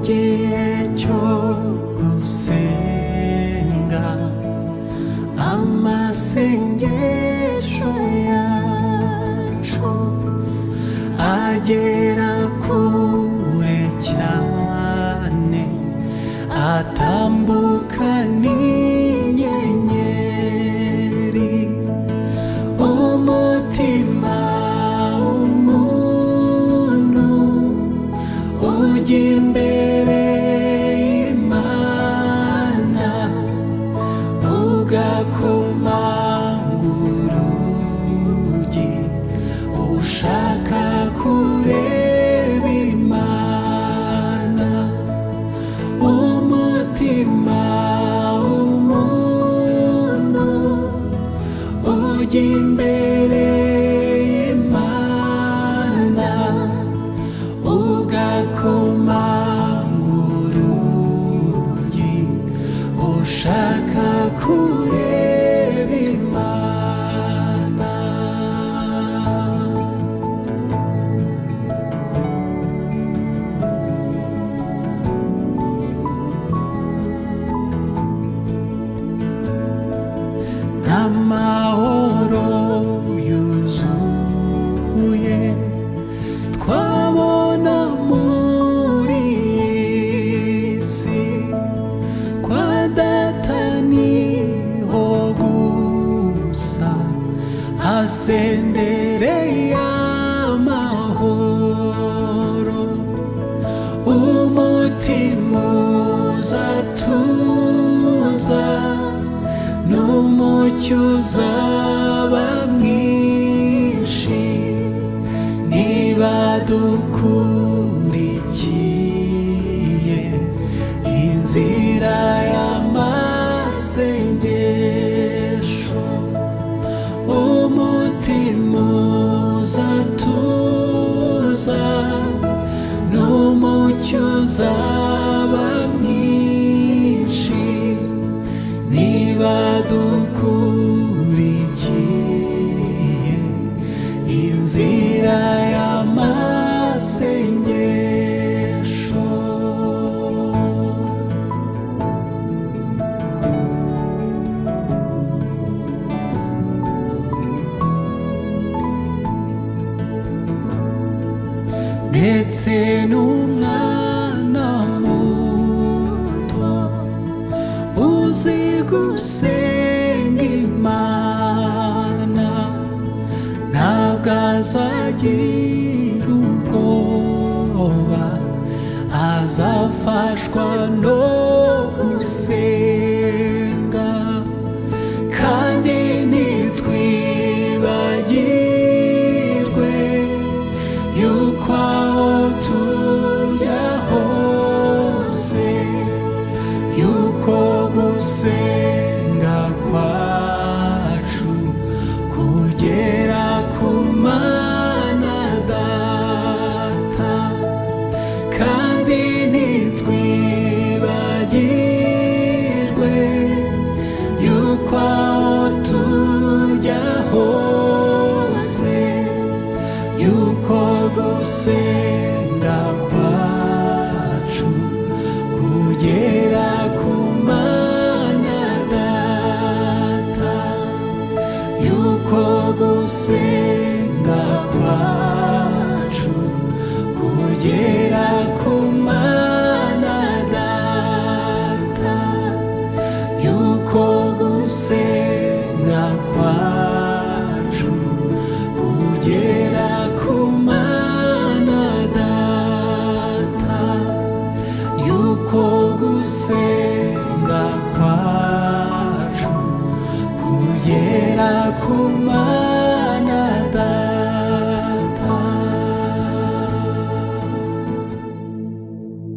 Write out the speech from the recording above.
Gihe cyo gusenga, amasengesho yacu agera kure cyane, atambuka n'inyenyeri. Umutima w'umuntu ujya imbere y'Imana, ugakomanga urugi, ushaka kureba Imana. Umutima w'umuntu ujya imbere y'Imana, ugakomanga urugi, ushaka kureba Imana. N'amahoro yuzuye twabona muri iyi si, kwa Data niho gusa hasendereye amahoro. Umutima uzatuza n'umucyo uzaba mwinshi, niba dukurikiye inzira y'amasengesho. Umutima uzatuza n'umucyo uzaba mwinshi, niba dukurikiye inzira y'amasengesho. Ndetse n'umwana muto uzi gusenga Imana ntabwo azagira ubwoba, azafashwa no gusenga. Kandi ntitwibagirwe yuko aho tujya hose, yuko gusenga kwacu kugera ku Mana Data. Kandi ntitwibagirwe yuko aho tujya hose, yuko gusenga kwacu kugera ku Mana Data, yuko gusenga kwacu kugera ku Mana Data, yuko gusenga kwacu kugera ku Mana Data, yuko gusenga kwacu kugera ku Mana.